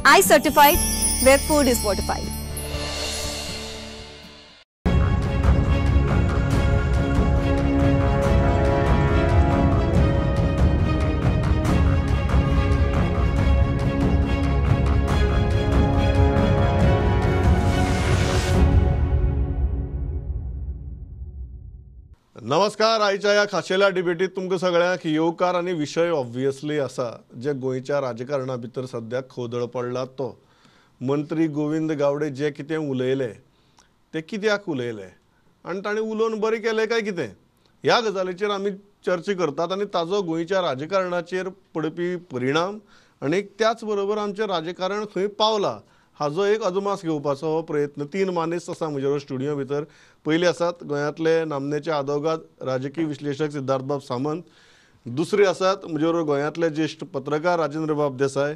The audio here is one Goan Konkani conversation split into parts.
I certified, where food is fortified. नमस्कार. आयच्या ह्या खाशेल्या डिबेटीत तुमकां सगळ्यांक येवकार आनी विशय ऑब्वियसली आसा जे गोंयच्या राजकारणा भितर सद्याक खोदळ पडला तो मंत्री गोविंद गावडे जे कितें उलयले ते कित्याक उलयले आनी ताणें उलोवन बरें केलें काय कितें ह्या गजालीचेर आमी चर्चा करतात आनी ताजो गोंयच्या राजकारणाचेर पडपी परिणाम आनी त्याच बरोबर आमचें राजकारण खंय पावलां हाजो एक अदमास घेवपाचो हो प्रयत्न. तीन मानेस्त आसा म्हज्या स्टुडियो भितर. पयले आसात गोंयांतले नामनेचे आदोगाद राजकीय विश्लेशक सिद्धार्थबाब सामंत, दुसरे आसात म्हजे बरोबर गोंयांतले ज्येश्ठ पत्रकार राजेंद्रबाब देसाय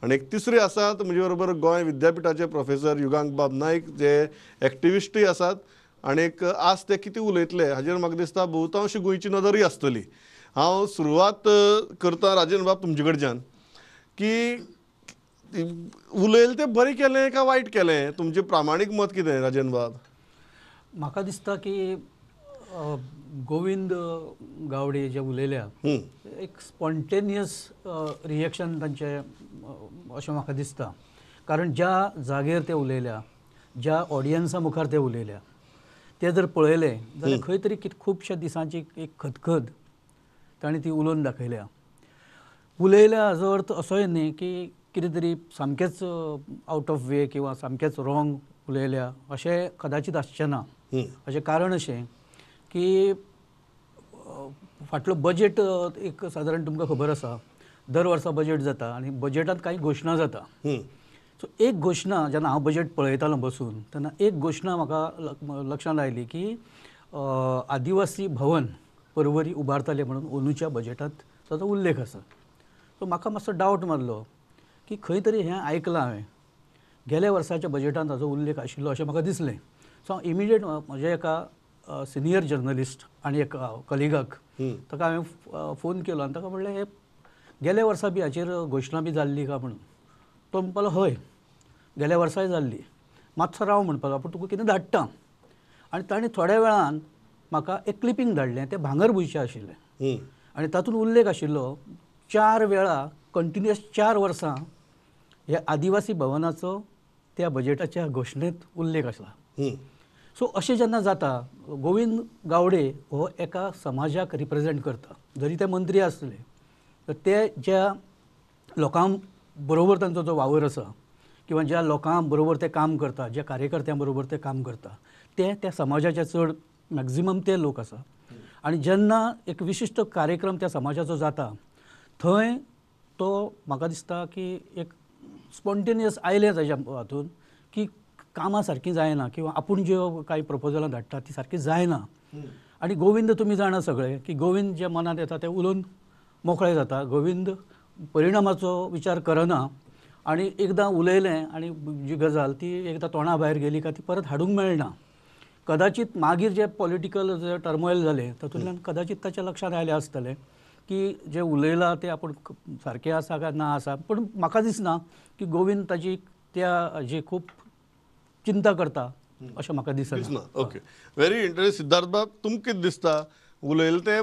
आनी एक तिसरे आसात म्हजे बरोबर गोंय विद्यापिठाचे प्रोफेसर युगांकबाब नायक जे एक्टिविस्टूय आसात आनी एक आज ते कितें उलयतले हाजेर म्हाका दिसता बहुतांश गोंयची नदरूय आसतली. हांव सुरवात करता राजेंद्रबाब तुमचे कडच्यान की उलयलें तें बरें केलें काय वायट केलें, तुमचें प्रामाणीक मत कितें राजेंद्रबाब? म्हाका दिसता की गोविंद गावडे जे उलयल्या एक स्पॉन्टेनियस रिएक्शन तांचें अशें म्हाका दिसता, कारण ज्या जागेर ते उलयल्या, ज्या ऑडियन्सा मुखार ते उलयल्या ते जर पळयलें जाल्यार खंय तरी खुबश्या दिसांची एक खतखत तांणी ती उलोवन दाखयल्या. उलयल्या हाजो अर्थ असोय न्ही की कितें तरी सामकेंच आवट ऑफ वे किंवा सामकेंच रॉंग उलयल्या अशें कदाचीत आसचें ना. अशें कारण अशें की फाटलो बजेट एक सादारण तुमकां खबर आसा, दर वर्सा बजेट जाता आनी बजेटांत कांय घोशणा जाता. सो एक घोशणा जेन्ना हांव बजेट पळयतालो बसून तेन्ना एक घोशणा म्हाका लक्षांत आयली की आदिवासी भवन पर्वरी उबारताले म्हणून अंदूच्या बजेटांत ताचो उल्लेख आसा. सो म्हाका मातसो डावट मारलो की खंय तरी हें आयकलां हांवें, गेल्या वर्साच्या बजेटांत ताचो उल्लेख आशिल्लो अशें म्हाका दिसलें. सो हांव इमिडिएट म्हज्या एका सिनियर जर्नलिस्ट आनी एका कलिगाक ताका हांवें फोन केलो आनी ताका म्हणलें हे गेल्या वर्सा बी हाचेर घोशणा बी जाल्ली काय म्हणून. तो म्हणपालो हय गेल्या वर्साय जाल्ली, मातसो राव म्हणपालो पूण तुका कितें धाडटा. आनी ताणें थोड्या वेळान म्हाका एक क्लिपींग धाडलें, तें भांगरभूंयचें आशिल्लें आनी तातूंत उल्लेख आशिल्लो 4 वेळा कंटिन्युअस 4 वर्सां ह्या आदिवासी भवनाचो त्या बजेटाच्या घोशणेंत उल्लेख आसला. सो अशें जेन्ना जाता, गोविंद गावडे हो एका समाजाक रिप्रेजेंट करता, जरी ते मंत्री आसले तर ते ज्या लोकां बरोबर तांचो जो वावर आसा किंवा ज्या लोकां बरोबर ते काम करता, ज्या कार्यकर्त्यां बरोबर ते काम करता, ते त्या समाजाचे चड मॅक्झिमम ते लोक आसा. आनी जेन्ना एक विशिश्ट कार्यक्रम त्या समाजाचो जाता थंय तो म्हाका दिसता की एक स्पॉन्टेनियस आयलें ताज्या हातून की कामां सारकीं जायना किंवा आपूण ज्यो कांय प्रपोजलां धाडटा ती सारकी जायना. आनी गोविंद तुमी जाणा सगळे की गोविंद जे मनांत येता तें उलोवन मोकळें जाता, गोविंद परिणामाचो विचार करना आनी एकदां उलयलें आनी जी गजाल ती एकदां तोंडा भायर गेली काय ती परत हाडूंक मेळना. कदाचीत मागीर जे पॉलिटिकल जे टर्मोयल जालें तातूंतल्यान कदाचीत ताच्या लक्षांत आयलें आसतलें की जें उलयलां तें आपूण सारकें आसा काय ना आसा. पूण म्हाका दिसना की गोविंद ताजी त्या हाजी खूब चिंता करता अशें म्हाका दिसना. Okay, very interest. सिद्धार्थबाब, तुमकां कितें दिसता, उलयलें तें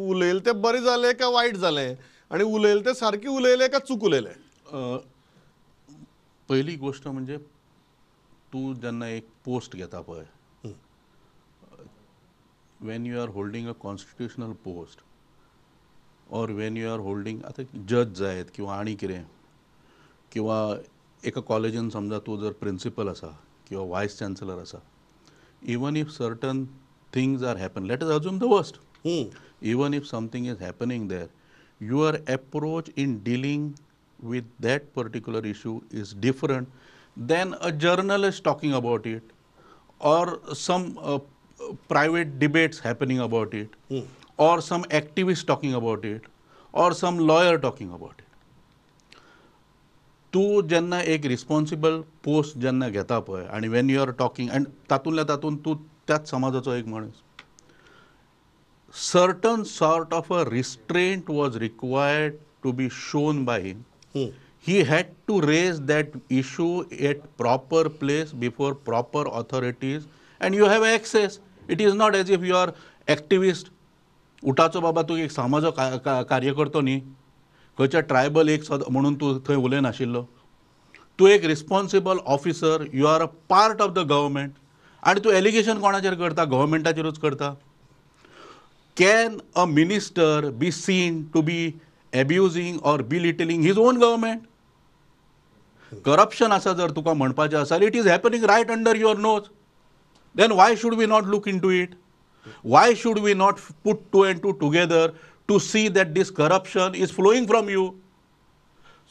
उलयलें तें बरें जालें काय वायट जालें आनी उलयलें तें सारकें उलयलें काय चूक उलयलें? पहिली गोष्ट म्हणजे तूं जेन्ना एक पोस्ट घेता पळय, when you are holding a constitutional post or when you are holding, आतां जज जायत किंवा आनी कितें, किंवा एका कॉलेजीन समजा तूं जर प्रिंसिपल आसा किंवा वायस चान्सलर आसा, even if certain things are happen, let us assume the worst, even if something is happening there, your approach in dealing with that particular issue is different than a journalist talking about it or some private debates happening about it or some activist talking about it or some lawyer talking about it. तूं जेन्ना एक रिस्पॉन्सिबल पोस्ट जेन्ना घेता पळय आनी when you are talking and तातूंतल्या तातूंत तूं त्याच समाजाचो एक मनीस, certain sort of a restraint was required to be shown by him. He had to raise that issue at proper place before proper authorities, and you have access. It is not as if you are activist. उटाचो बाबा तूं एक समाजो कार्यकर्तो न्ही, खंयच्या ट्रायबल एक म्हणून तूं थंय उलयनाशिल्लो. तूं एक responsible officer, you are a part of the government. आनी तूं एलिगेशन कोणाचेर करता? गव्हर्मेंटाचेरूच करता. Can a minister be seen to be abusing or belittling his own government? Corruption आसा जर तुका म्हणपाचें आसा, it is happening right under your nose. Then why should we not look into it? Why should we not put two and two together to see that this corruption is flowing from you?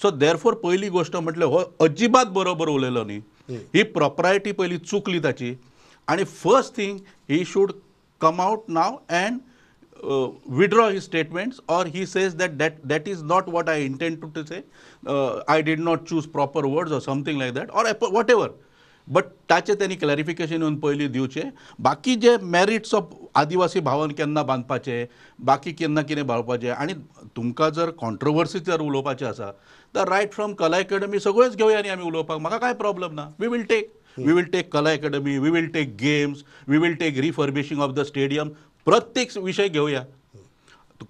So therefore पयली गोष्ट म्हटल्यार हो अजिबात बरोबर उलयलो न्ही. ही प्रॉपरायटी पयली चुकली ताची. आनी first thing he should come out now and withdraw his statements, or he says that that is not what I intend to say, I did not choose proper words or something like that, or whatever. But ताचे त्यांनी क्लॅरिफिकेशन येवन पयलीं दिवचें. बाकी जे मॅरिट्स ऑफ आदिवासी भावन केन्ना बांदपाचे, बाकी केन्ना कितें बाळपाचें, आनी तुमकां जर कॉन्ट्रोवर्सी जर उलोवपाचें आसा तर रायट फ्रॉम कला अकॅडमी सगळ्योच घेवया न्ही आमी उलोवपाक, म्हाका कांय प्रॉब्लम ना. We will take Kala academy, we will take games, we will take refurbishing of the stadium, प्रत्येक विशय घेवया.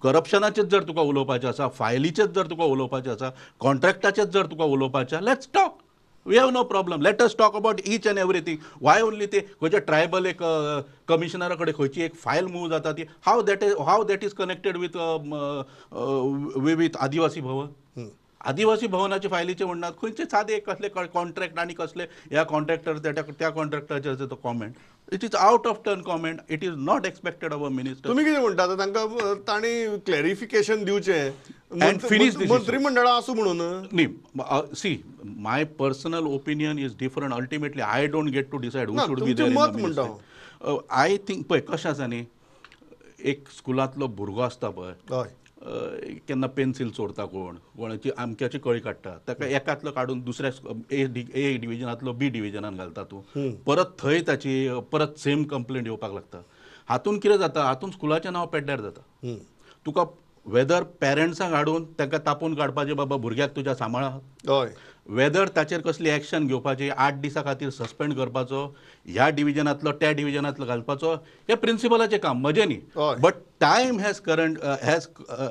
करप्शनाचेच जर तुका उलोवपाचें आसा, फायलीचेच जर तुका उलोवपाचें आसा, कॉन्ट्रॅक्टाचेच जर तुका उलोवपाचें, let's talk. We have no problem. Let us talk about each and everything. Why only ते खंयच्या ट्रायबल एक कमिशनरा कडेन खंयची एक फायल मूव जाता ती how that is connected with with Adivasi Bhavan? आदिवासी भवनाचे फायलीचे म्हणनात, खंयचे सादे कसले कॉन्ट्रॅक्ट आनी कसले ह्या कॉन्ट्रॅक्टर त्या कॉन्ट्रॅक्टराचेर तो comment. It is out of turn comment. It is not expected of a minister. तुमी कितें म्हणटा आतां तांकां तांणी क्लॅरिफिकेशन दिवचें And finish this issue. मंत्रीमंडळां आसूं म्हणून न्ही, see, my personal opinion is different. Ultimately I don't get to decide who ना, should be तुमचें there. मत म्हणटा हांव. I think पळय कशें आसा न्ही, एक स्कुलांतलो भुरगो आसता पळय, हय, केन्ना पेन्सील चोरता, कोण कोणाची आमक्याची कळी काडटा, ताका एकांतलो काडून दुसऱ्या ए डिविजनांतलो बी डिविजनान घालता तूं, परत थंय ताची परत सेम कंप्लेंट येवपाक लागता. हातून कितें जाता, हातून स्कुलाचें नांव पेड्ड्यार जाता. तुका वेदर पेरंट्सांक हाडून तांकां तापोवन काडपाचें, बाबा भुरग्याक तुज्या सांबाळा, हय, वेदर ताचेर कसली एक्शन घेवपाची, 8 दिसां खातीर सस्पेंड करपाचो, ह्या डिविजनांतलो त्या डिविजनांतलो घालपाचो, हें प्रिंसिपलाचें काम, म्हजें न्ही. But time has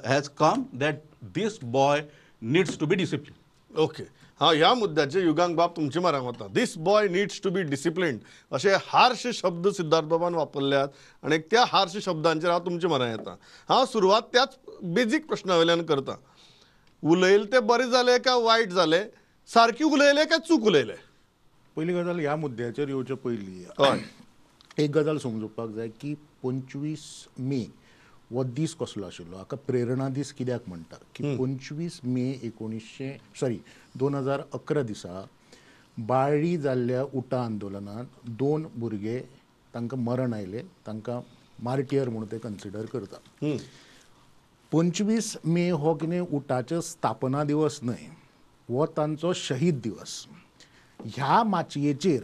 has come that this boy needs to be discipline. Okay, हां, ह्या मुद्द्याचेर युगांक बाब तुमचे मारांक वता. This boy needs to be disciplined अशे हार्श शब्द सिद्धार्थ बाबान वापरल्यात आनी त्या हार्श शब्दांचेर हांव तुमचे मारांक येता. हांव सुरवात त्याच बेजीक प्रश्ना वयल्यान करता. उलयले ते बरें जालें काय वायट जालें, सारकी उलयले काय चूक उलयले? पयली गजाल ह्या मुद्द्याचेर येवचे पयलीं हय, एक गजाल समजुपाक जाय की 25 मे हो दीस कसलो आशिल्लो, हाका प्रेरणा दीस कित्याक म्हणटा की 25 मे 2011 दिसा बाळ्ळी जाल्ल्या उटा आंदोलनांत 2 भुरगे तांकां मरण आयलें, तांकां मार्टियर म्हणून ते कन्सिडर करता. 25 मे हो कितें उटाचो स्थापना दिवस न्हय, हो तांचो शहीद दिवस. ह्या माचयेचेर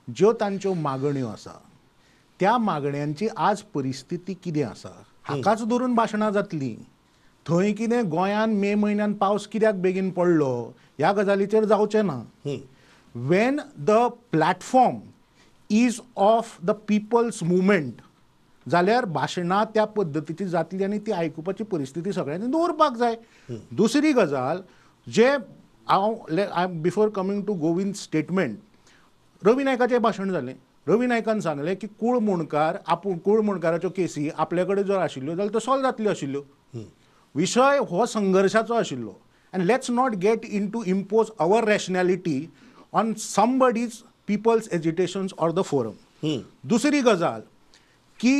ज्यो तांच्यो मागण्यो आसा त्या मागण्यांची आज परिस्थिती कितें आसा हाकाच धरून भाशणां जातलीं. थंय कितें गोंयांत मे म्हयन्यान पावस कित्याक बेगीन पडलो ह्या गजालीचेर जावचें ना. When the platform is of the people's movement जाल्यार भाशणां त्या पद्दतीची जातली आनी ती आयकुपाची परिस्थिती सगळ्यांनी दवरपाक जाय. दुसरी गजाल जे हांव I before coming to Govind statement, Ravi नायकाचें भाशण जालें. रवी नायकान सांगलें की कूळ मुणकार आपूण कूळ मुणकाराच्यो केसी आपले कडेन जर आशिल्ल्यो जाल्यार त्यो सॉल्व जातल्यो आशिल्ल्यो. विशय हो संघर्शाचो आशिल्लो and let's not get into impose our rationality on somebody's people's agitations or the forum. दुसरी गजाल की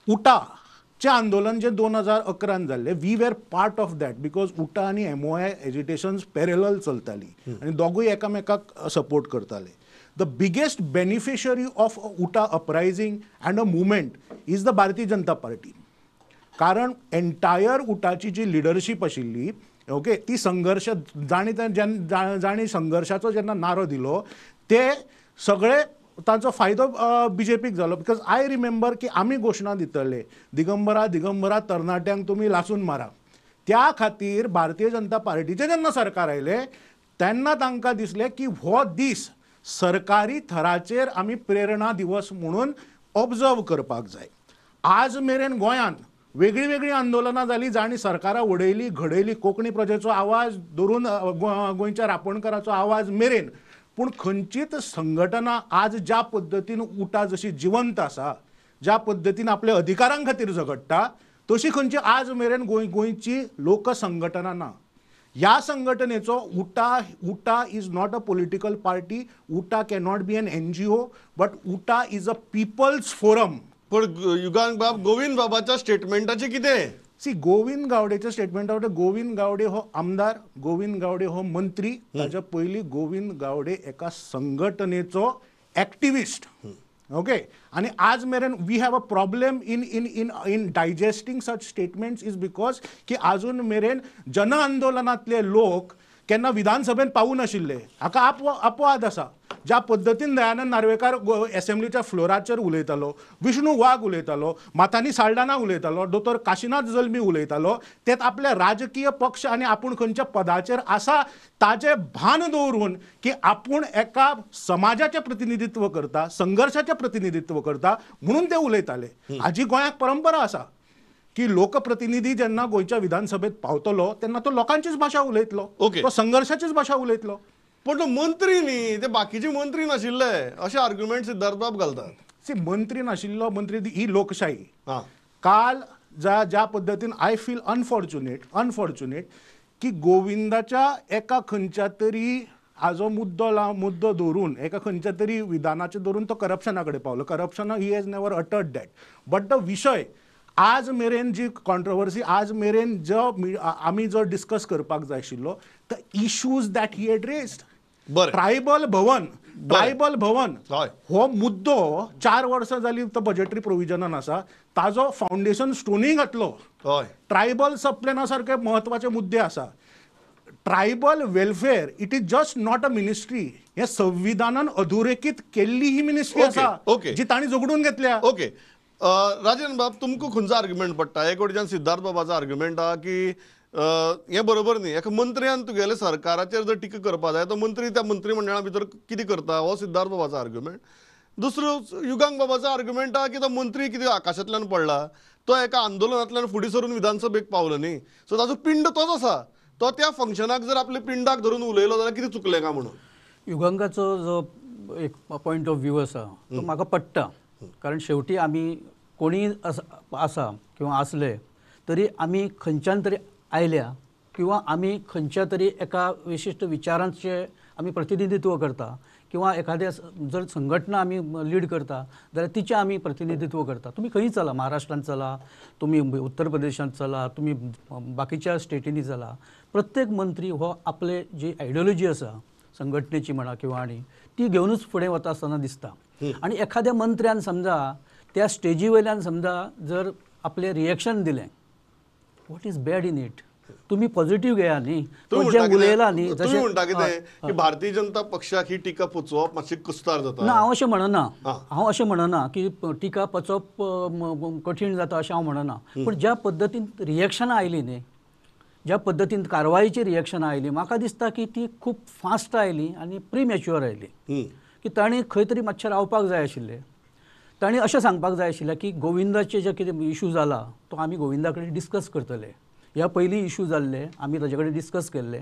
उटाचें आंदोलन जें 2011 जाल्लें, we were part of that because UTA आनी MOI एजिटेशन्स पॅरलल चलताली आनी दोगूय एकामेकाक सपोर्ट करताले. The biggest beneficiary of UTA uprising and a movement is the Bharatiya Janata Party. कारण एंटायर उटाची जी लिडरशीप आशिल्ली ओके ती संघर्श जाणी जाणी संघर्शाचो जेन्ना नारो दिलो ते सगळे तांचो फायदो बीजेपीक जालो. Because I remember की आमी घोशणा दितले दिगंबरा दिगंबरा तरणाट्यांक तुमी लासून मारा. त्या खातीर भारतीय जनता पार्टीचें जेन्ना सरकार आयलें तेन्ना तांकां दिसलें की हो दीस सरकारी थराचेर आमी प्रेरणा दिवस म्हणून ऑब्जर्व करपाक जाय. आज मेरेन गोंयांत वेगळीं वेगळीं आंदोलनां जालीं जांणी सरकारां उडयली घडयली, कोंकणी प्रजेचो आवाज धरून गोंयच्या रापणकाराचो आवाज मेरेन, पूण खंयचीच संघटना आज ज्या पद्दतीन उटा जशी जिवंत आसा, ज्या पद्दतीन आपल्या अधिकारां खातीर झगडटा, तशी खंयची आज मेरेन गोंयची लोकसंघटना ना. ह्या संघटनेचो UTA, UTA is not a political party, UTA cannot be an NGO, but UTA is a people's forum. पण युगांक बाब, गोविंद बाबाच्या स्टेटमेंटाचें कितें? सी, गोविंद गावडेच्या स्टेटमेंटा, गोविंद गावडे हो आमदार, गोविंद गावडे हो मंत्री, ताच्या पयलीं गोविंद गावडे एका संघटनेचो एक्टिविस्ट. ओके, आनी आज मेरेन we have a problem in in in in digesting such statements is because की आजून मेरेन जन आंदोलनांतले लोक केन्ना विधानसभेन पावूं नाशिल्ले. हाका अपवाद आसा. ज्या पद्दतीन दयानंद नार्वेकार एसेंब्लीच्या फ्लोराचेर उलयतालो, विष्णू वाघ उलयतालो, माथानी साल्डाना उलयतालो, दोतोर काशीनाथ जल्मी उलयतालो, तेत आपले राजकीय पक्ष आनी आपूण खंयच्या पदाचेर आसा ताजें भान दवरून की आपूण एका समाजाचें प्रतिनिधित्व करता, संघर्शाचें प्रतिनिधित्व करता म्हणून ते उलयताले. हाजी गोंयाक परंपरा आसा की लोकप्रतिनिधी जेन्ना गोंयच्या विधानसभेत पावतलो तेन्ना तो लोकांचीच भाशा उलयतलो, तो संघर्शाचीच भाशा उलयतलो. पण तो मंत्री न्ही, ते बाकीचे मंत्री नाशिल्ले अशे आर्ग्युमेंट सिद्धार्थ बाब घालतात. सी, मंत्री नाशिल्लो मंत्री ही लोकशाही. काल ज्या ज्या पद्दतीन I feel unfortunate की गोविंदाच्या एका खंयच्या तरी हाजो मुद्दो धरून, एका खंयच्या तरी विधानाचेर धरून तो करप्शना कडेन पावलो. Corruption he has never uttered that, but the विशय आज मेरेन जी कॉन्ट्रोवर्सी, आज मेरेन जो आमी जो डिस्कस करपाक जाय आशिल्लो, the issues that he had raised. Tribal Bhavan, tribal Bhavan हो मुद्दो 4 वर्सां जाली तो बजेटरी प्रोविजनान आसा, ताजो फावंडेशन स्टोनूय घातलो. ट्रायबल सबप्लॅना सारके म्हत्वाचे मुद्दे आसा. Tribal welfare it is just not a ministry, हें संविधानान अधोरेखीत केल्ली ही मिनिस्ट्री आसा जी तांणी झगडून घेतल्या. ओके राजन बाब, तुमकां खंयचो आर्ग्युमेंट पडटा? एक वटेच्यान सिद्धार्थ बाबाचो आर्ग्युमेंट आहा की हें बरोबर न्ही, एका मंत्र्यान तुगेले सरकाराचेर जर टिका करपा जाय तो मंत्री त्या मंत्रीमंडळा भितर कितें करता, हो सिद्धार्थ बाबाचो आर्ग्युमेंट. दुसरो युगांक बाबाचो आर्ग्युमेंट आहा की तो मंत्री कितें आकाशांतल्यान पडला, तो एका आंदोलनांतल्यान फुडें सरून विधानसभेक पावलो न्ही, सो ताजो पिंड तोच आसा, तो त्या फंक्शनाक जर आपल्या पिंडाक धरून उलयलो जाल्यार कितें चुकलें काय म्हणून. युगांकाचो जो एक पॉयंट ऑफ व्यू आसा तो म्हाका पडटा, कारण शेवटी आमी कोणीय आसा किंवा आसले तरी आमी खंयच्यान तरी आयल्या किंवा आमी खंयच्या तरी एका विशिश्ट विचारांचे आमी प्रतिनिधित्व करता किंवा एखाद्या जर संघटना आमी लीड करता जाल्यार तिचें आमी प्रतिनिधित्व करता. तुमी खंयी चला, महाराष्ट्रांत चला, तुमी उत्तर प्रदेशांत चला, तुमी बाकीच्या स्टेटींनी चला, प्रत्येक मंत्री हो आपले जी आयडियोलॉजी आसा संघटनेची म्हणा किंवा आनी ती घेवनूच फुडें वता आसतना दिसता. आनी एखाद्या मंत्र्यान समजा त्या स्टेजी वयल्यान समजा जर आपलें रिएक्शन दिलें, what is bad in it? तुम्ही पॉझिटिव्ह घेया न्ही, जें उलयला न्ही. तुमी म्हणटा कितें की भारतीय जनता पक्षाक ही टिका पचोवप मातशी कुस्तार जाता? ना, हांव अशें म्हणना, हांव अशें म्हणना की टिका पचोवप कठीण जाता अशें हांव म्हणना, पूण ज्या पद्दतीन रिएक्शनां आयलीं न्ही, ज्या पद्दतीन कारवायेची रिएक्शनां आयली, म्हाका दिसता की ती खूब फास्ट आयली आनी प्रिमॅच्युअर आयली, की तांणी खंय तरी मातशें रावपाक जाय आशिल्लें. तांणी अशें सांगपाक जाय आशिल्लें की गोविंदाचे जे कितें इशू जाला तो आमी गोविंदा कडेन डिस्कस करतले, ह्या पयलीं इशू जाल्ले आमी ताजे कडेन डिस्कस केल्ले,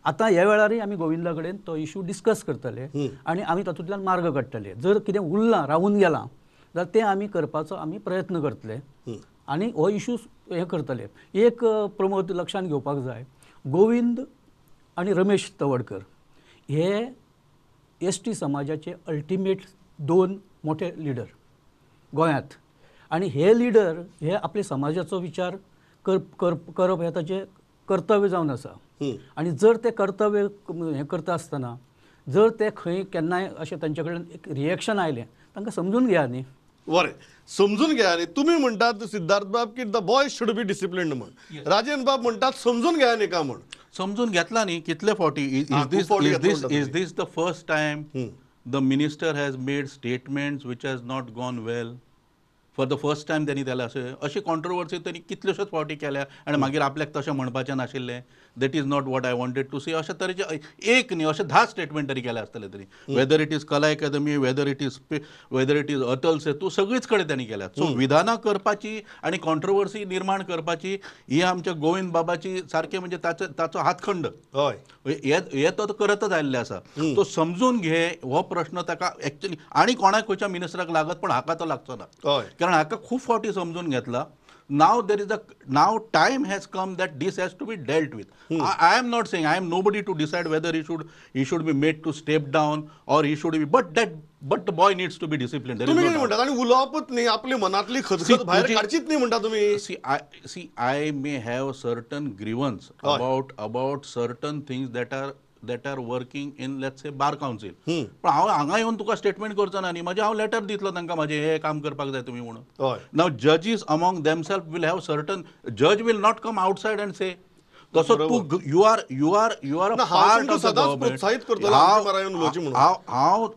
आतां ह्या वेळारय आमी गोविंदा कडेन तो इशू डिस्कस करतले आनी आमी तातूंतल्यान मार्ग काडटले. जर कितें उरलां, रावून गेलां जाल्यार तें आमी करपाचो आमी प्रयत्न करतले आनी हो इशू हें करतले. एक प्रमोद लक्षांत घेवपाक जाय, गोविंद आनी रमेश तवडकर हे एस टी समाजाचे अल्टिमेट दोन मोठे लिडर गोंयांत, आनी हे लिडर हे आपले समाजाचो विचार करप हें ताचें कर्तव्य जावन आसा. आनी जर तें कर्तव्य हें करता आसतना जर ते खंय केन्नाय अशें तांचे कडेन एक रिएक्शन आयलें, तांकां समजून घेया न्ही. बरें, समजून घेया न्ही. तुमी म्हणटात सिद्धार्थ बाब की the boy should be disciplined म्हण, राजेंद्र बाब म्हणटात समजून घेया न्ही का म्हण. समजून घेतला न्ही कितले फावटी. Is this the first time the minister has made statements which has not gone well? For the first time त्यांनी केला अशें अशी कॉन्ट्रोवर्सी त्यांनी कितल्योश्योच फावटी केल्या आनी मागीर आपल्याक तशें म्हणपाचें नाशिल्लें, that is not what I wanted to see, अशे तरेचे एक न्ही अशे 10 स्टेटमेंट तरी केले आसतले तरी, whether it is Kala Academy, whether it is Atal Setu, सगळीच कडेन त्यांनी केल्या. सो विधानां करपाची आनी कॉन्ट्रोवर्सी निर्माण करपाची ही आमच्या गोविंद बाबाची सारकें म्हणजे ताचो हातखंड, हय, हे तो करतच आयिल्ले आसा. तो समजून घे हो प्रश्न ताका एक्चुअली आनी कोणाक खंयच्या मिनिस्टराक लागत पण हाका तो लागचो ना, कारण हाका खूब फावटी समजून घेतला. Now there is a now time has come that this has to be dealt with. I am not saying, I am nobody to decide whether he should be made to step down or he should be, but the boy needs to be disciplined. तुम्ही कितें म्हणतात आनी उलोवपच न्ही, आपली मनातली खचखच भायर काडचीच न्ही म्हणटा तुमी. See, I may have certain grievance about certain things that are working in, let's say, bar council. पण हांव हांगा येवन तुका स्टेटमेंट करचो ना न्ही, म्हजें हांव लेटर दितलो तांकां, म्हाजें हें काम करपाक जाय तुमी म्हणून. Now जजीस among themselves will have certain, judge will not come outside and say तसो तूं you are you are you are a part of the government. हांव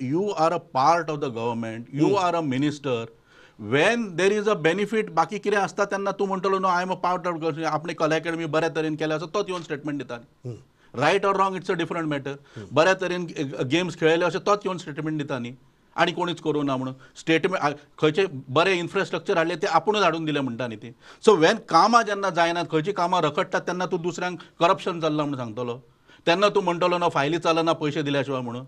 you are a part of the government, you are a minister. When there is a benefit बाकी कितें आसता तेन्ना तूं म्हणटलो no I am a part of government, आपणे कला अकॅडमी बऱ्या तरेन केल्या आसा, तोच येवन स्टेटमेंट दिता. Right or wrong it's a different matter. बऱ्या तरेन गेम्स खेळले अशें तोच येवन स्टेटमेंट दिता न्ही, आनी कोणीच करूं ना म्हणून स्टेटमेंट. खंयचे बरें इन्फ्रास्ट्रक्चर हाडलें तें आपुणूच हाडून दिलें म्हणटा न्ही ती. सो when कामां जेन्ना जायनात, खंयचीं कामां रखडटात तेन्ना तूं दुसऱ्यांक करप्शन चल्लां म्हणून सांगतलो, तेन्ना तूं म्हणटलो ना फायली चलना पयशे दिल्या शिवाय म्हणून.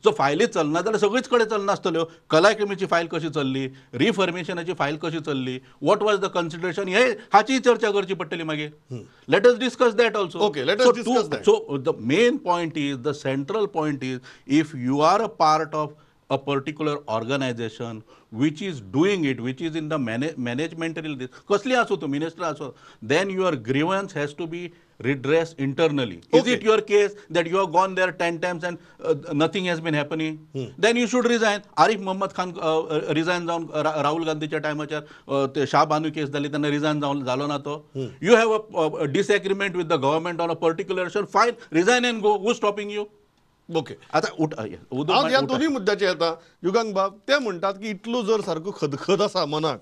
सो फायली चलना जाल्यार सगळीच कडेन चलनासतल्यो. कला अकादमीची फायल कशी चल्ली, रिफॉर्मेशनाची फायल कशी चल्ली, what was the consideration, हे हाची चर्चा करची पडटली मागीर. Let us discuss that also. Okay, let us discuss that. So the main point is, the central point is, if you are a part of a particular organization which is doing it, which is in the managemental, कसली आसूं तूं मिनिस्टर आसूं, then your grievance has to be redressed internally. Okay. Is it your case that you have gone there 10 times and nothing has been happening? Then you should resign. Arif Mohammad Khan resign जावन राहुल गांधीच्या टायमाचेर ते शाह बानू केस जाली तेन्ना रिजायन जावन जालो ना तो. You have a disagreement with the government on a particular issue, fine, resign and go. Who stopping you? Okay, आतां ह्या दोनूय मुद्द्याचेर येता. युगांक बाब ते म्हणटात की इतलो जर सारको खदखद आसा मनाक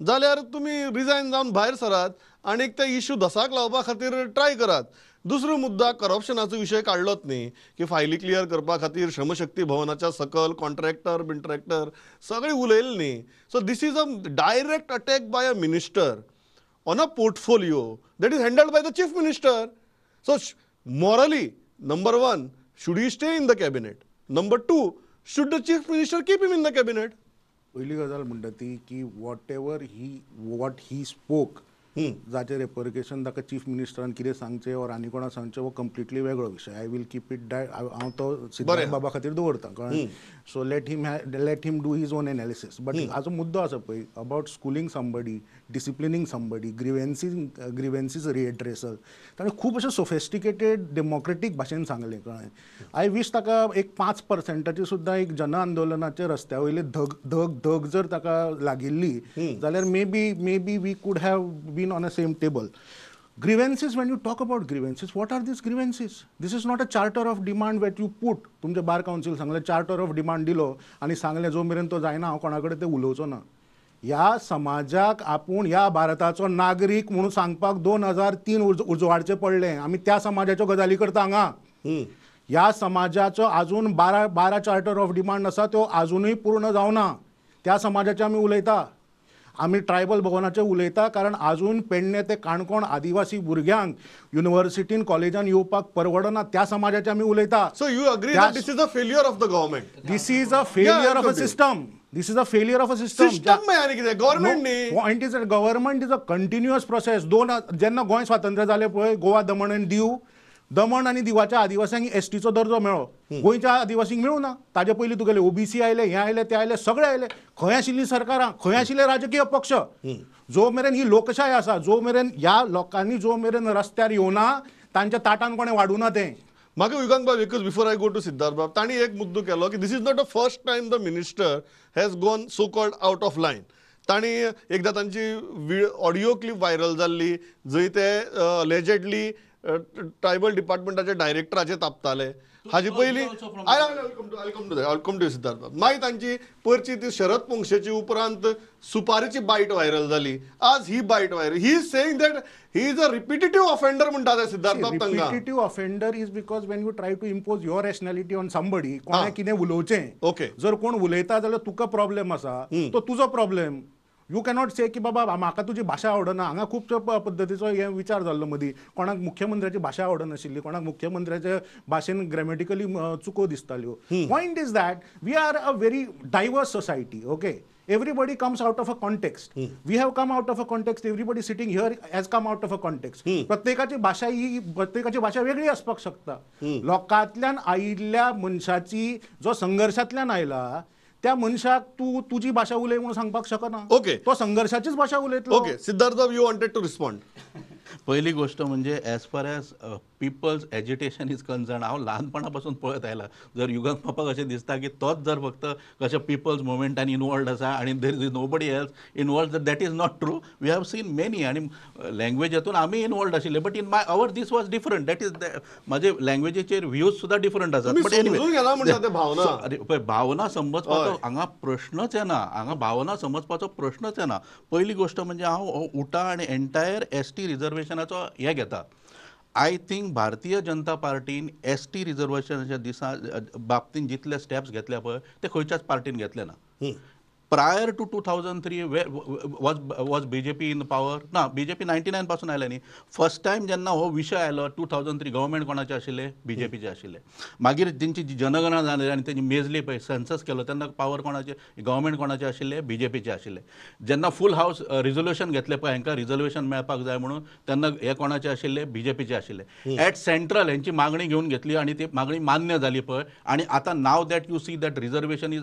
जाल्यार तुमी रिजायन जावन भायर सरात आनी ते इश्यू धसाक लावपा खातीर ट्राय करात. दुसरो मुद्दा करप्शनाचो विशय काडलोच न्ही की फायली क्लियर करपा खातीर श्रमशक्ती भवनाच्या सकल कॉन्ट्रॅक्टर बिंट्रॅक्टर सगळें उलयलें न्ही. So this is a direct attack by a minister on a portfolio that is handled by the chief minister. So morally number one, should he stay in the cabinet? Number two, should the chief minister keep him in the cabinet? पयली गजाल म्हणटा ती की whatever he what he spoke जाचें रेपरकेशन ताका चीफ मिनिस्टरान कितें सांगचें ऑर आनी कोणा सांगचें हो कंप्लिटली वेगळो विशय. I will keep it that, हांव तो सिद्धार्थ बाबा खातीर दवरता, कळ्ळें. So let him do his own analysis. But हाजो मुद्दो आसा पळय about schooling somebody, disciplining somebody, grievances redressal, ताणें खूब अशें सोफिस्टिकेटेड डेमोक्रेटीक भाशेन सांगलें, कळ्ळें. I wish ताका एक 5% सुद्दां एक जन आंदोलनाचे रस्त्या वयले धग धग धग जर ताका लागिल्ली जाल्यार maybe we could have been on the same table. Grievances, when you talk about grievances, what are these grievances? This is not a charter of demand that you put. तुमचे बार कावन्सील सांगलें चार्टर ऑफ डिमांड दिलो आनी सांगलें जो मेरेन तो जायना हांव कोणा कडेन ते उलोवचो ना. ह्या समाजाक आपूण ह्या भारताचो नागरीक म्हणून सांगपाक 2003 उजवाडचें पडलें. आमी त्या समाजाच्यो गजाली करता हांगा. ह्या समाजाचो आजून 12 चार्टर ऑफ डिमांड आसा, त्यो आजुनूय पूर्ण जावना. त्या समाजाचे आमी उलयता, आमी ट्रायबल भवनाचे उलयता, कारण आजून पेडणे ते काणकोण आदिवासी भुरग्यांक युनिवर्सिटीन कॉलेजान येवपाक परवडना, त्या समाजाचे आमी उलयता. So you agree that this is a failure of the government? This is a failure of a system. This is a failure of a system. System आनी कितें गव्हर्नमेंट न्ही. Point is government is a continuous process. जेन्ना गोंय स्वातंत्र्य जालें पळय, गोवा दमण आनी दीव, दमण आनी दिवाच्या आदिवासींक एसटीचो दर्जो मेळ्ळो, गोंयच्या आदिवासींक मेळूं ना. ताजे पयलीं तुगेले ओबीसी आयले, हें आयले, ते आयले, सगळे आयले. खंय आशिल्ली सरकारां, खंय आशिल्ले राजकीय पक्ष? जो मेरेन ही लोकशाय आसा, जो मेरेन ह्या लोकांनी जो मेरेन रस्त्यार येवना, तांच्या ताटान कोणें वाडूना तें. म्हाका युगांक बाब एकच before I go to Siddharth बाब, तांणी एक मुद्दो केलो की this is not the first time the minister has gone so called out of line. तांणी एकदां तांची ऑडियो क्लिप व्हायरल जाल्ली जंय ते अलेजेडली ट्रायबल डिपार्टमेंटाचे डायरेक्टराचे तापताले. हाजे पयलीं I come to Siddharth. मागीर तांची परची ती शरद पोंगशेची उपरांत सुपारीची बायट व्हायरल जाली. आज ही bite viral. He is saying that he is a repetitive offender म्हणटा ते सिद्धार्थ बाब तांकां. Repetitive offender is because when you try to impose your rationality on somebody, कोणें कितें उलोवचें, ओके, जर कोण उलयता जाल्यार तुका प्रॉब्लेम आसा, तो तुजो प्रॉब्लेम. You cannot से की बाबा म्हाका तुजी भाशा आवडना. हांगा खुबशे पद्दतीचो हे विचार जाल्लो मदीं. कोणाक मुख्यमंत्र्याची भाशा आवडनाशिल्ली, कोणाक मुख्यमंत्र्याच्या भाशेन ग्रॅमेटिकली चुको दिसताल्यो. Point is that we are a very diverse society. Okay, everybody comes out of a context. We have come out of a context. Everybody sitting here has come out of a context. प्रत्येकाची भाशा ही प्रत्येकाची भाशा वेगळी आसपाक शकता. लोकांतल्यान आयिल्ल्या मनशाची जो संघर्शांतल्यान आयला त्या मनशाक तूं तुजी भाशा उलय म्हणून सांगपाक शकना. ओके, तो संघर्शाचीच भाशा उलयतलो. ओके सिद्धार्थ बाब, you wanted to respond. पहिली गोष्ट म्हणजे as far as people's agitation is concern, हांव ल्हानपणापासून पळयत आयला. जर युगंत बापाक अशें दिसता की तोच जर फक्त कशें पिपल्स मुवमेंटान इनवॉल्ड आसा आनी there is nobody else involved, that is not true. We have seen many. आनी लँग्वेजातून आमी इनवॉल्ड आशिल्ले, but in my our this was different. That is म्हाजे लँग्वेजीचेर व्ह्यूज सुद्दां डिफरंट आसात. बट एनिवे, अरे पळय, भावना समजपाचो हांगा प्रश्नच येना. हांगा भावना समजपाचो प्रश्नच येना. पयली गोश्ट म्हणजे हांव उटा आनी एंटायर एस टी रिजर्वेशनाचो हें घेता. I think Bharatiya Janata पार्टीन एस टी रिजर्वेशनाच्या दिसा बाबतीन जितले स्टेप्स घेतले पळय ते खंयच्याच पार्टीन घेतले ना. Prior to 2003 was BJP in power? ना, बीजेपी 99 पासून आयले न्ही. फर्स्ट टायम जेन्ना हो विशय आयलो 2003, गव्हर्मेंट कोणाचे आशिल्ले? बीजेपीचे आशिल्ले. मागीर तेंची जी जनगणना जाली आनी तेंची मेजली पळय, सेन्सस केलो, तेन्ना पावर कोणाचे, गव्हर्मेंट कोणाचे आशिल्ले? बीजेपीचे आशिल्ले. जेन्ना फूल हावस रिजोल्युशन घेतले पळय, हांकां रिजर्वेशन मेळपाक जाय म्हणून, तेन्ना हे कोणाचे आशिल्ले? बीजेपीचे आशिल्ले. एट सेंट्रल हेंची मागणी घेवन घेतली आनी ती मागणी मान्य जाली पळय. आनी आतां now that you see that reservation is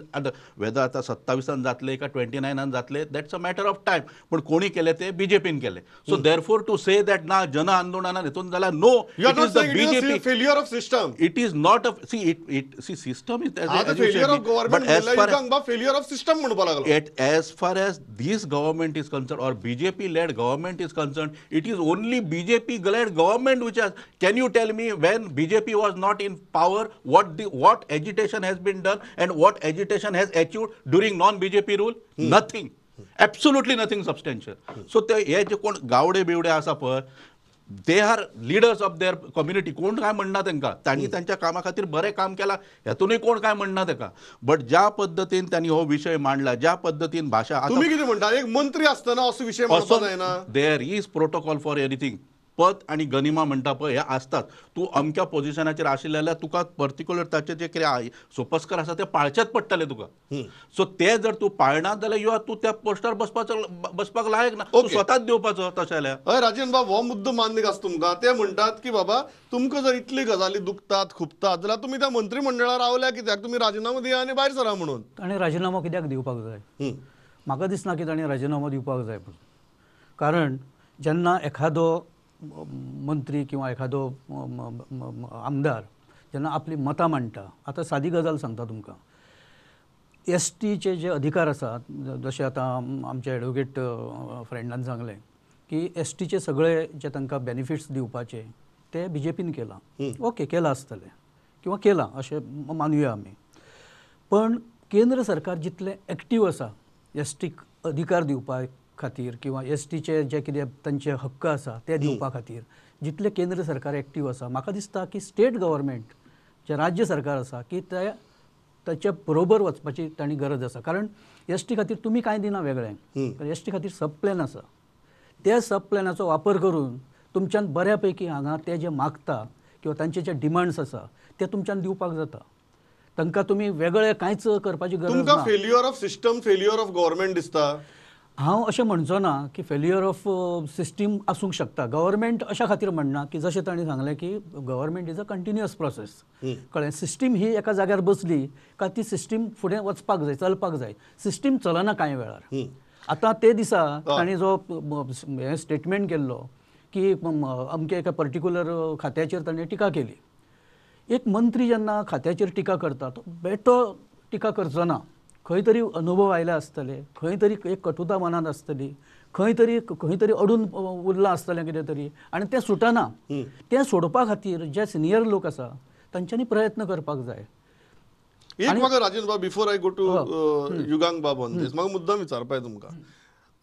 whether आतां 27 जातले का 29 जातले, that's a matter of time. पण कोणी केले ते बीजेपीन केले. So therefore to say that ना जन आंदोलनान हेतून जाल्यार no, it is the BJP failure of system. It is not a see it it see system is failure of government. Failure of system म्हणपाक लागलो. As far as this government is concern or BJP led government is concern, it is only BJP led government which has. Can you tell me when BJP was not in power what the what agitation has been done and what agitation has achieved during non BJP rule? Nothing, absolutely nothing substantial. So ते हे जे कोण गावडे बिवडे आसा पळय, they are leaders of their community. कोण काय म्हणना तांकां, तांणी तांच्या कामा खातीर बरें काम केलां हेतूनय कोण काय म्हणना ताका. बट ज्या पद्दतीन तांणी हो विशय मांडला, ज्या पद्दतीन भाशा, तुमी कितें म्हणटा एक मंत्री आसतना असो विशय मांडपाक जायना. There is protocol for anything. पद आनी गनिमा म्हणटा पळय हे आसतात. तूं अमक्या पोजिशनाचेर आशिल्ले जाल्यार तुका पर्टिक्युलर ताचे जे कितें सोपस्कर आसा ते पाळचेच पडटले तुका. सो ते जर तूं पाळना जाल्यार you are तूं त्या पोस्टार बसपाक लायक ना, तूं स्वताच दिवपाचो तशें जाल्यार. हय राजेन बाब, हो मुद्दो मान्य आसा तुमकां. ते म्हणटात की बाबा तुमकां जर इतली गजाली दुखतात खुपतात जाल्यार तुमी त्या मंत्रीमंडळार रावल्या कित्याक? तुमी राजिनामो दिया आनी भायर सरा म्हणून. ताणें राजिनामो कित्याक दिवपाक जाय? म्हाका दिसना की ताणें राजिनामो दिवपाक जाय म्हणून. कारण जेन्ना एखादो मंत्री किंवा एखादो आमदार जेन्ना आपली मतां मांडटा, आतां सादी गजाल सांगता तुमकां, एस टीचे जे अधिकार आसात, जशें आतां आमच्या एडवोकेट फ्रेंडान सांगलें की एस टीचे सगळे जे तांकां बेनिफिट्स दिवपाचे ते बीजेपीन केलां. ओके, केलां आसतलें किंवा केलां अशें मानुया आमी. पण केंद्र सरकार जितलें एक्टीव आसा एस टीक अधिकार दिवपाक खातीर किंवा एस टीचे जे कितें तांचे हक्क आसा ते दिवपा खातीर जितले केंद्र सरकार एक्टीव आसा, म्हाका दिसता की स्टेट गव्हर्मेंट जे राज्य सरकार आसा की ते ताच्या बरोबर वचपाची तांणी गरज आसा. कारण एस टी खातीर तुमी कांय दिना वेगळें, कारण एस टी खातीर सब प्लॅन आसा. त्या सब प्लॅनाचो वापर करून तुमच्यान बऱ्या पैकी हांगा ते जे मागता किंवा तांचे जे डिमांड्स आसा ते तुमच्यान दिवपाक जाता. तांकां तुमी वेगळें कांयच करपाची गरज ना. तुमकां failure of system, failure of government दिसता? हांव अशें म्हणचो ना की फेल्युअर ऑफ सिस्टीम आसूंक शकता. गव्हर्मेंट अशा खातीर म्हणना की जशें तांणी सांगलें की government is a continuous process. कळ्ळें? सिस्टीम ही एका जाग्यार बसली काय ती सिस्टीम फुडें वचपाक जाय, चलपाक जाय. सिस्टीम चलना कांय वेळार. आतां ते दिसा तांणी जो हें स्टेटमेंट केल्लो की अमके एका पर्टिक्युलर खात्याचेर ताणें टिका केली. एक मंत्री जेन्ना खात्याचेर टिका करता तो बेठो टिका करचो ना. खंय तरी अनुभव आयले आसतले, खंय तरी एक कटुता मनांत आसतली, खंय तरी अडून उरलां आसतलें कितें तरी, आनी तें सुटना. तें सोडपा खातीर जे सिनियर लोक आसा तांच्यांनी प्रयत्न करपाक जाय. एक म्हाका राजेंद्र बाब, before I go to Yugank Bab on this, म्हाका मुद्दाम विचारपाक तुमकां,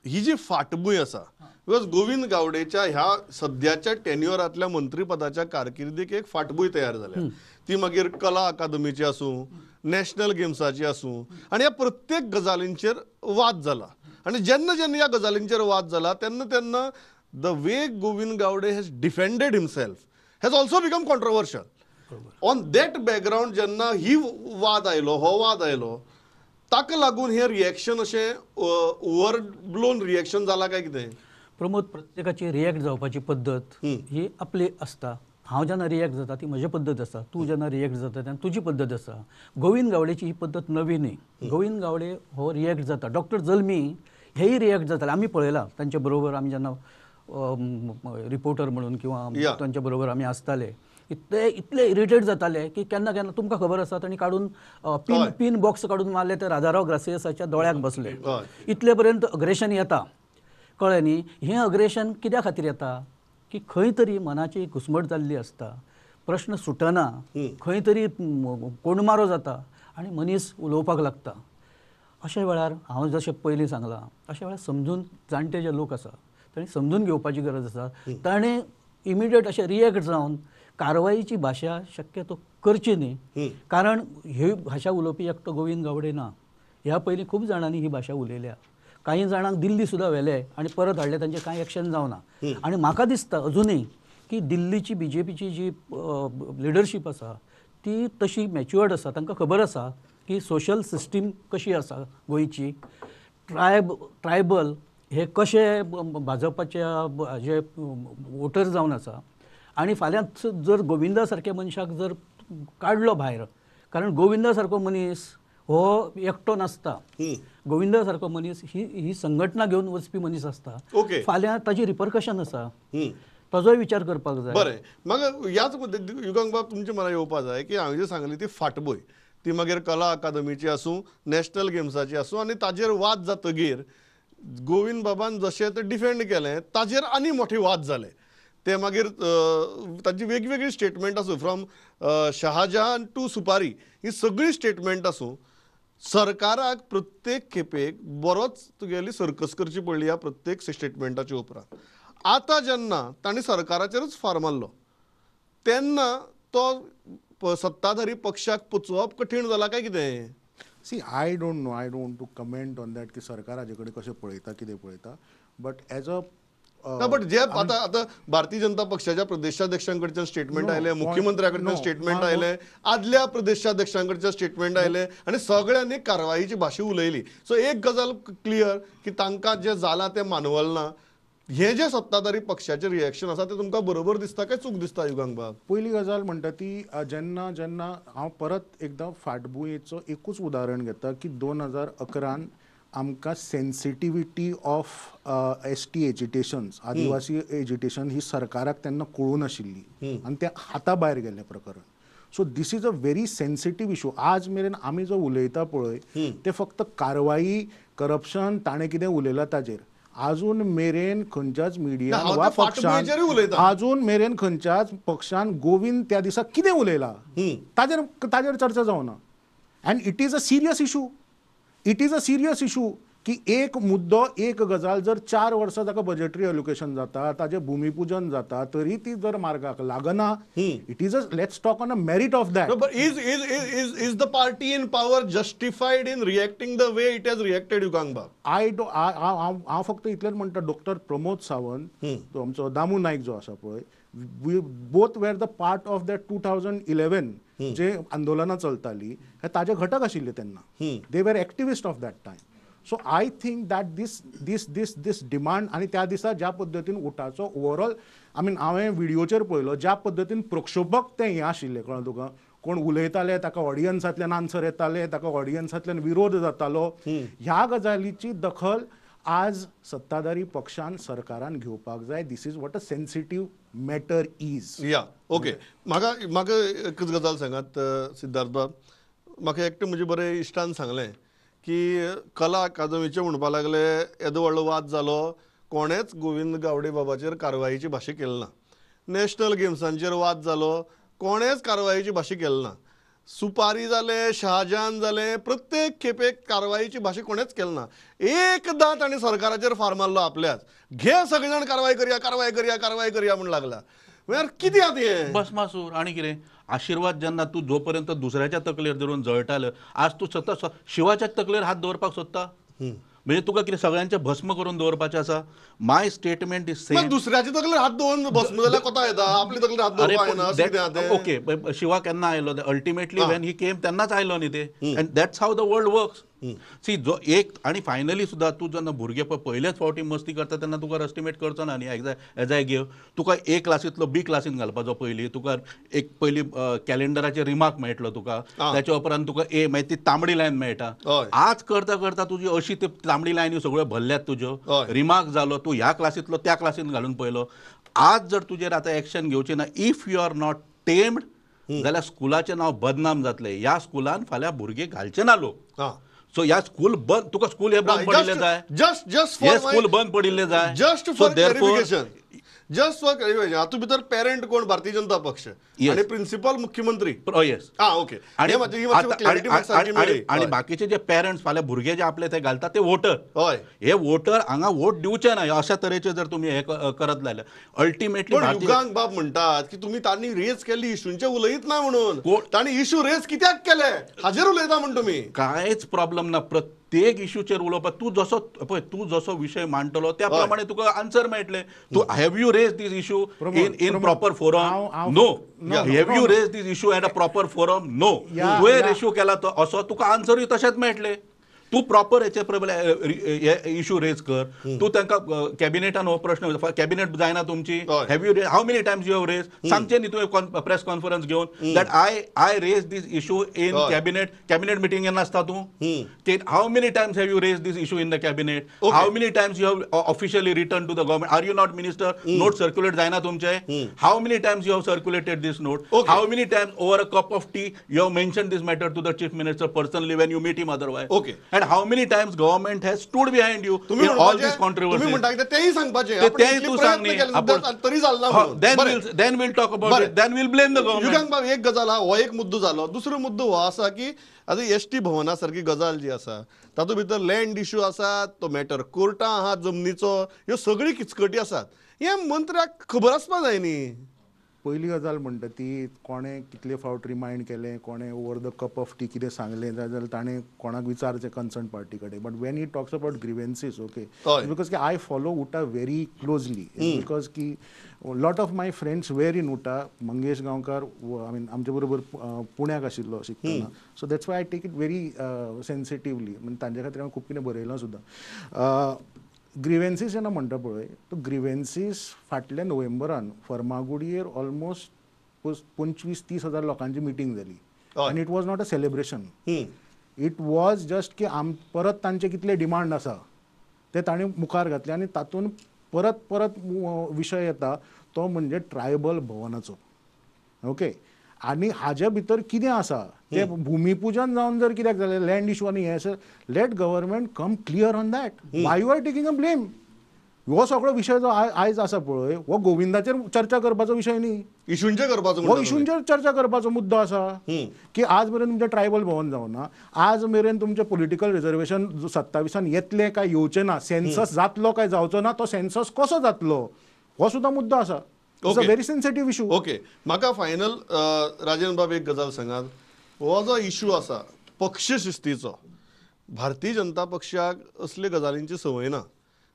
ही जी फाटभूंय आसा, because Govind गावडेच्या ह्या सद्याच्या टेन्युअरांतल्या मंत्रीपदाच्या कारकिर्दीक एक फाटभूंय तयार जाल्या, ती मागीर कला अकादमीची आसूं, नॅशनल गेम्साची आसूं, आनी ह्या प्रत्येक गजालींचेर वाद जाला. आनी जेन्ना जेन्ना ह्या गजालींचेर वाद जाला तेन्ना तेन्ना the way Govind Gaude has defended himself has also become controversial. On that background जेन्ना ही वाद आयलो, हो वाद आयलो, ताका लागून हें रिएक्शन अशें ओवर ब्लोन रिएक्शन जाला काय कितें? प्रमोद, प्रत्येकाची रिएक्ट जावपाची पद्दत ही आपली आसता. हांव जेन्ना रिएक्ट जाता ती म्हजी पद्दत आसा, तूं जेन्ना रिएक्ट जाता तेन्ना तुजी पद्दत आसा. गोविंद गावडेची ही पद्दत नवी न्ही. गोविंद गावडे हो रिएक्ट जाता, डॉक्टर जल्मी हेय रिएक्ट जाताले, आमी पळयलां तांचे बरोबर, आमी जेन्ना रिपोर्टर म्हणून किंवा तांचे बरोबर आमी आसताले, इतले इतले इरिटेट जाताले की केन्ना केन्ना तुमकां खबर आसा तांणी काडून पिन बॉक्स काडून मारले ते राजाराव ग्रासियसाच्या दोळ्याक बसले. इतले पर्यंत अग्रेशन येता, कळ्ळें न्ही? हें अग्रेशन कित्या खातीर येता की खंय तरी मनाची घुसमट जाल्ली आसता, प्रश्न सुटना, खंय तरी कोणमारो जाता आनी मनीस उलोवपाक लागता. अशा वेळार हांव जशें पयलीं सांगलां, अशा वेळार समजून जाणटे जे लोक आसा तांणी समजून घेवपाची गरज आसा. ताणें इमिडिएट अशें रिएक्ट जावन कारवाईची भाशा शक्यतो करची न्ही, कारण ही भाशा उलोवपी एकटो गोविंद गावडे ना. ह्या पयलीं खूब जाणांनी ही भाशा उलयल्या, कांय जाणांक दिल्ली सुद्दां व्हेले आनी परत हाडले, तांचें कांय एक्शन जावना. आनी म्हाका दिसता अजुनूय की दिल्लीची बी जे पीची जी लिडरशीप आसा ती तशी मॅच्युअर्ड आसा, तांकां खबर आसा की सोशल सिस्टीम कशी आसा गोंयची, ट्रायबल हे कशे भाजपाच्या जे वोटर जावन आसा. आनी फाल्यां जर गोविंदा सारक्या मनशाक जर काडलो भायर, कारण गोविंदा सारको मनीस हो एकटो नासता, गोविंदा सारको मनीस ही ही संघटना घेवन वचपी मनीस आसता. फाल्यां ताजी रिपरकशन आसा, ताजोय विचार करपाक जाय. बरें, म्हाका ह्याच युगांक बाब तुमचे मना येवपा जाय की हांवें जे सांगली ती फाटभूंय, ती मागीर कला अकादमीची आसूं, नॅशनल गेम्साची आसूं, आनी ताजेर वाद जातगीर गोविंद बाबान जशें ते डिफेंड केलें ताजेर आनी मोठे वाद जाले. ते मागीर तांची वेगवेगळी स्टेटमेंट आसूं, फ्रॉम शहाजहान टू सुपारी, ही सगळी स्टेटमेंट आसूं, सरकाराक प्रत्येक खेपेक बरोच तुगेली सर्कस करची पडली ह्या प्रत्येक स्टेटमेंटाच्या उपरांत. आतां जेन्ना तांणी सरकाराचेरूच फार मारलो तेन्ना तो सत्ताधारी पक्षाक पचोवप कठीण जाला काय कितें? See, I don't know, I don't to comment on that की सरकार हाजे कडेन कशें पळयता, कितें पळयता, बट एज अ बट जे आतां आतां भारतीय जनता पक्षाच्या प्रदेशाध्यक्षांकडच्यान स्टेटमेंट आयलें, मुख्यमंत्र्याकडच्यान स्टेटमेंट आयलें, आदल्या प्रदेशाध्यक्षांकडच्यान स्टेटमेंट आयलें, आनी सगळ्यांनी कारवाईची भाशा उलयली. सो एक गजाल क्लियर की तांकां जें जालां तें मानवल ना. हें जें सत्ताधारी पक्षाचें रिएक्शन आसा तें तुमकां बरोबर दिसता काय चूक दिसता युगांक बाब? पयली गजाल म्हणटा ती, जेन्ना जेन्ना हांव परत एकदां फाटभुंयेचो एकूच उदाहरण घेता की 2011 आमकां sensitivity of S T agitations, Adivasi agitation ही सरकाराक तेन्ना कळूं नाशिल्ली आनी तें हाता भायर गेल्लें प्रकरण. So this is a very sensitive issue. आज मेरेन आमी जो उलयता पळय ते फक्त कारवाई, करप्शन, ताणें कितें उलयलां ताजेर. आजून मेरेन खंयच्याच मिडियान वा पक्षान, आजून मेरेन खंयच्याच पक्षान गोविंद त्या दिसा कितें उलयला ताजेर ताजेर चर्चा जावना. And it is a serious issue, it is a serious issue की एक मुद्दो, एक गजाल जर 4 वर्सां ताका बजेटरी एलोकेशन जाता, ताजें भुमीपुजन जाता, तरी ती जर मार्गाक लागना, it is a, let's talk on a merit of that. But is is is is the party in power justified in reacting the way it has reacted, Yugank Bab? I do, हांव फक्त इतलेंच म्हणटा, डॉक्टर प्रमोद सावंत, तो आमचो दामू नायक जो आसा पळय, we both were the part of that 2011 जे आंदोलनां चलताली, हे ताजे घटक आशिल्ले तेन्ना. They were activist of that time. So I think that this this this this demand, आनी त्या दिसा ज्या पद्दतीन उटाचो ओवरऑल, I mean हांवें व्हिडियोचेर पळयलो ज्या पद्दतीन प्रक्षोभक तें हें आशिल्लें, कळ्ळें तुका, कोण उलयताले ताका ऑडियन्सांतल्यान आन्सर येताले, ताका ऑडियन्सांतल्यान विरोध जातालो. ह्या गजालीची दखल आज सत्ताधारी पक्षान, सरकारान घेवपाक जाय. This is what a sensitive matter is. Yeah okay, म्हाका म्हाका एकच गजाल सांगात सिद्धार्थ बाब, म्हाका एकटें म्हजे बरे इश्टान सांगलें की कला अकादमीचे म्हणपाक लागले येदो व्हडलो वाद जालो, कोणेच गोविंद गावडे बाबाचेर कारवाईची भाशा केली ना. नॅशनल गेम्सांचेर वाद जालो, कोणेच कारवायेची भाशा केली ना. सुपारी जालें, शहाजहान जालें, प्रत्येक खेपेक कारवायेची भाशा कोणेच केली ना. एकदां ताणें सरकाराचेर फार मारलो आपल्याच, घे सगळे जाण कारवाय करया कारवाय करया कारवाय करया म्हूण लागला. म्हळ्यार कितें आतां हें भस्मासूर आनी कितें आशिर्वाद जेन्ना तूं जोपर्यंत दुसऱ्याच्या तकलेर धरून जळटालो, आज तूं सतत शिवाच्याच तकलेर हात दवरपाक सोदता. म्हणजे तुका कितें सगळ्यांचें भस्म करून दवरपाचें आसा. माय स्टेटमेंट is same. दुसऱ्याच्या तकलेर हात दवरून भस्म जाल्यार कोता येता, आपली तकलेर हात दवरपाक येना अशें कितें आतां. ओके, शिवा केन्ना आयलो? अल्टिमेटली when he came तेन्नाच आयलो न्ही ते. And that's how the world works. See जो एक आनी फायनली सुद्दां तूं जेन्ना भुरगे पळय पयलेच फावटी मस्ती करता तेन्ना तुका एस्टिमेट करचो ना न्ही. एज I give तुका ए क्लासींतलो बी क्लासीन घालपाचो पयलीं, तुका एक पयलीं कॅलेंडराचेर रिमार्क मेळटलो तुका, ताच्या उपरांत तुका ए मागीर ती तांबडी लायन मेळटा. आज करता करता तुजी अशी ती तांबडी लायनी सगळ्यो भरल्यात तुज्यो, रिमार्क जालो, तूं ह्या क्लासींतलो त्या क्लासीन घालून पळयलो. आज जर तुजेर आतां एक्शन घेवची ना, if you are not tamed, जाल्यार स्कुलाचें नांव बदनाम जातलें. ह्या स्कुलान फाल्यां भुरगे घालचे ना लोक. सो ह्या स्कूल बंद, तुका स्कूल हे बंद पडिल्लें जाय, जस्ट जस्ट हे स्कूल बंद पडिल्लें जाय. Just for clarification, just for clarification, हातूंत भितर पेरंट कोण? भारतीय जनता पक्ष आनी प्रिन्सिपल मुख्यमंत्री. येस, आं ओके. आनी बाकीचे जे पेरंट्स फाल्यां भुरगे जे आपले ते घालतात ते वोटर. हय, हे वोटर हांगा वोट दिवचे ना अशा तरेचे जर तुमी हे करत लायले अल्टिमेटली. युगांक बाब म्हणटात की तुमी तांणी रेज केल्ली इशूंचे उलयत ना म्हणून, तांणी इशू रेज कित्याक केले हाजेर उलयता म्हण तुमी. कांयच प्रॉब्लम ना, प्रत्येक इशूचेर उलोवपाक. तूं जसो पळय, तूं जसो विशय मांडटलो त्या प्रमाणे तुका आन्सर मेळटलें. तूं have you raise this issue in proper forum? No. Have you raise this issue at a proper forum? No. तुवें रेशू केला तो असो तुका आन्सरूय तशेंच मेळटलें. तूं प्रॉपर हेचे इशू रेज कर, तूं तांकां कॅबिनेटान हो प्रश्न, कॅबिनेट जायना तुमची. Have you how many times you have raise? सांगचें न्ही तुवें प्रेस कॉन्फरन्स घेवन that I raise this issue in cabinet. Cabinet मिटिंगेन नासता तूं. How many times have you raise this issue in the cabinet? How many times you have officially return to the government? Are you not minister? Note circulate जायना तुमचे? How many times you have circulated this note? How many times over a cup of tea you have mention this matter to the chief minister personally when you meet him otherwise? Okay. And how many times government has stood behind you in all these controversies? तुम्ही म्हणता तेही सांगपाचें, तेही तूं सांग न्ही. तरी जालना. Then we'll talk about it, then we'll blame the government. Yugank बाब एक गजाल आहा, हो एक मुद्दो जालो. दुसरो मुद्दो हो आसा की आतां एस टी भवना सारकी गजाल जी आसा तातूंत भितर लँड इशू आसा, तो मॅटर कोर्टां आहा जमनीचो, ह्यो सगळी किचकटी आसात. हें मंत्र्याक खबर आसपा जाय न्ही. पयली गजाल म्हणटा ती कोणें कितले फावट रिमायंड केलें, कोणें over the cup of tea कितें सांगलें जाल्यार ताणें कोणाक विचारचें कन्सर्न पार्टी कडेन. But when he talks about grievances, okay, because की I follow UTA very closely, because की lot of my friends were in UTA. Mangesh Gaonkar I mean आमचे बरोबर पुण्याक आशिल्लो शिकतना, so that's why I take it very sensitively. म्हणजे तांचे खातीर हांवें खूब कितें बरयलां सुद्दां. ग्रिवेन्सीस जेन्ना म्हणटा पळय, तो ग्रिवेन्सीस फाटल्या नोव्हेंबरान फर्मागुडयेर ऑलमोस्ट 25-30 हजार लोकांची मिटींग जाली. आनी it was not a celebration, it was just की आम परत तांचे कितले डिमांड आसा ते ताणें मुखार घातले. आनी तातूंत परत परत विशय येता तो म्हणजे ट्रायबल भवनाचो. ओके, आनी हाजे भितर कितें आसा तें भुमीपुजन जावन जर कित्याक जालें लँड इशू आनी हें आसा, let government come clear on that. Why you are taking a blame? हो सगळो विशय जो आयज आसा पळय हो गोविंदाचेर चर्चा करपाचो विशय न्ही, इशूंचेर करपाचो, हो इशूंचेर चर्चा करपाचो मुद्दो आसा की आज मेरेन तुमचें ट्रायबल भवन जावना, आज मेरेन तुमचें पॉलिटिकल रिजर्वेशन 27 येतलें काय येवचें ना, सेन्सस जातलो काय जावचो ना, तो सेन्सस कसो जातलो हो सुद्दां मुद्दो आसा. It's a very sensitive issue. Okay, म्हाका फायनल राजेंद्र बाब एक गजाल सांगात, हो जो इशू आसा पक्ष शिस्तीचो, भारतीय जनता पक्षाक असले गजालींची संवय ना,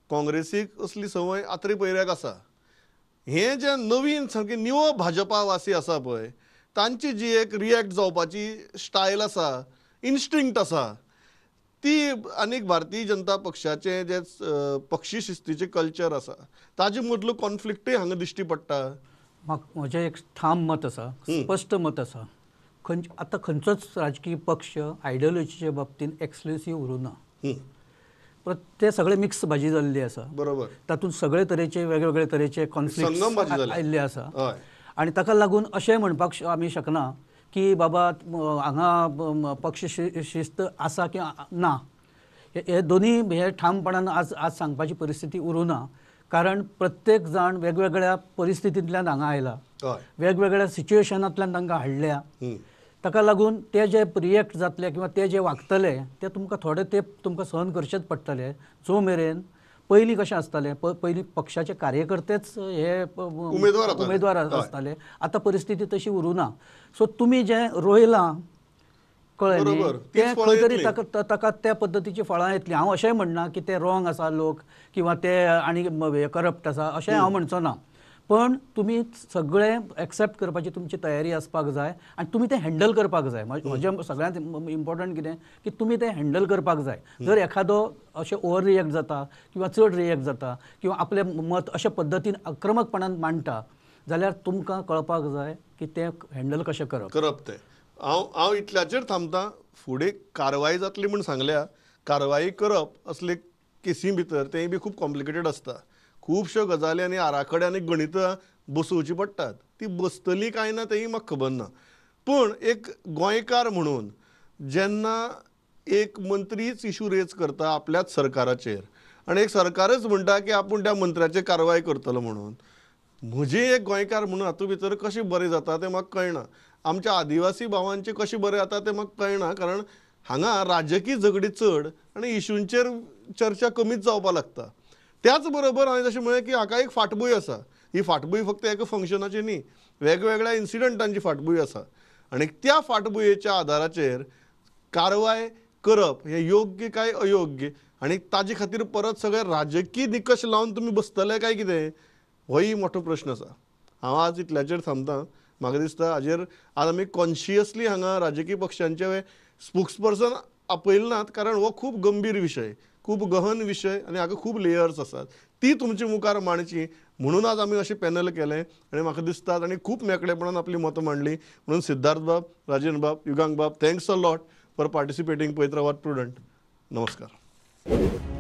काँग्रेसीक असली संवय आत्री पयऱ्याक आसा. हें जें नवीन सामकें निवो भाजपावासी आसा पळय तांची जी एक रिएक्ट जावपाची स्टायल आसा, इन्स्टिंक्ट आसा, ती आनीक भारतीय जनता पक्षाचें जें पक्षी शिस्तीचें कल्चर आसा ताजे मदलो कॉन्फ्लिक्टूय हांगा दिश्टी पडटा. म्हाका म्हजें एक ठाम मत आसा, स्पश्ट मत आसा, आतां खंयचोच राजकीय पक्ष आयडियोलॉजीच्या बाबतींत एक्सक्लुसीव उरूं ना. ते सगळे मिक्स भाजी जाल्ली आसा, बरोबर, तातूंत सगळे तरेचे वेगवेगळे तरेचे कॉन्फ्लिक्ट आयिल्ले आसा. आनी ताका लागून अशें म्हणपाक आमी शकना की बाबा हांगा पक्ष शिस्त आसा की ना, हे दोन्ही हे ठामपणान आज आज सांगपाची परिस्थिती उरूं ना. कारण प्रत्येक जाण वेगवेगळ्या परिस्थितींतल्यान हांगा आयला, वेगवेगळ्या सिच्युएशनांतल्यान तांकां हाडल्या. ताका लागून ते जे रिएक्ट जातले किंवा ते जे वागतले ते तुमकां थोडे तेंप तुमकां सहन करचेच पडटले. जो मेरेन पयलीं कशें आसतालें, पयलीं पक्षाचे कार्यकर्तेच हे उमेदवार आसताले, आतां परिस्थिती तशी उरूना. सो तुमी जें रोयलां कळ्ळें न्ही, तें खंय तरी ताका त्या पद्दतीची फळां येतलीं. हांव अशेंय म्हणना की ते रॉंग आसा लोक किंवा ते आनी करप्ट आसा अशें हांव म्हणचो ना, पण तुमी सगळें एक्सेप्ट करपाची तुमची तयारी आसपाक जाय आनी तुमी तें हँडल करपाक जाय. म्हजें सगळ्यांत इम्पॉर्टंट कितें की तुमी तें हँडल करपाक जाय. जर एखादो अशें ओवर रिएक्ट जाता किंवा चड रिएक्ट जाता किंवा आपलें मत अशे पद्दतीन आक्रमकपणान मांडटा जाल्यार तुमकां कळपाक जाय की तें हँडल कशें करप तें. हांव इतल्याचेर थांबता. फुडें कारवाय जातली म्हूण सांगल्या, कारवाय करप असले केसी भितर तेंय बी खूब कॉम्प्लिकेटेड आसता. खुबश्यो गजाली आनी आराखडे आनी गणितां बसोवचीं पडटात, ती बसतली काय ना तेंय म्हाका खबर ना. पूण एक गोंयकार म्हणून जेन्ना एक मंत्रीच इशू रेज करता आपल्याच सरकाराचेर आनी एक सरकारच म्हणटा की आपूण त्या मंत्र्याचेर कारवाय करतलो म्हणून, म्हजें एक गोंयकार म्हणून हातूंत भितर कशें बरें जाता तें म्हाका कळना. आमच्या आदिवासी भावांचें कशें बरें जाता तें म्हाका कळना, कारण हांगा राजकीय झगडी चड आनी इशूंचेर चर्चा कमीच जावपाक लागता. त्याच बरोबर हांवें जशें म्हळें की हाका एक फाटभूंय आसा. ही फाटभूंय फक्त एका फंक्शनाची न्ही, वेगवेगळ्या इन्सिडंटांची फाटभूंय आसा आनी त्या फाटभुंयेच्या आदाराचेर कारवाय करप हें योग्य काय अयोग्य आनी ताजे खातीर परत सगळे राजकीय निकश लावन तुमी बसतले काय कितें, होय मोठो प्रश्न आसा. हांव आज इतल्याचेर थांबता. म्हाका दिसता हाजेर आज आमी कॉन्शियसली हांगा राजकीय पक्षांचे स्पोक्स पर्सन आपयले नात, कारण हो खूब गंभीर विशय, खूब गहन विशय आनी हाका खूब लेयर्स आसात, ती तुमचे मुखार मांडची म्हणून आज आमी अशें पॅनल केलें आनी म्हाका दिसता आनी खूब मेकळेपणान आपली मतां मांडली. म्हणून सिद्धार्थ बाब, राजेंद्र बाब, युगांक बाब, thanks a lot for participating. पळयत रावात प्रुडंट. नमस्कार.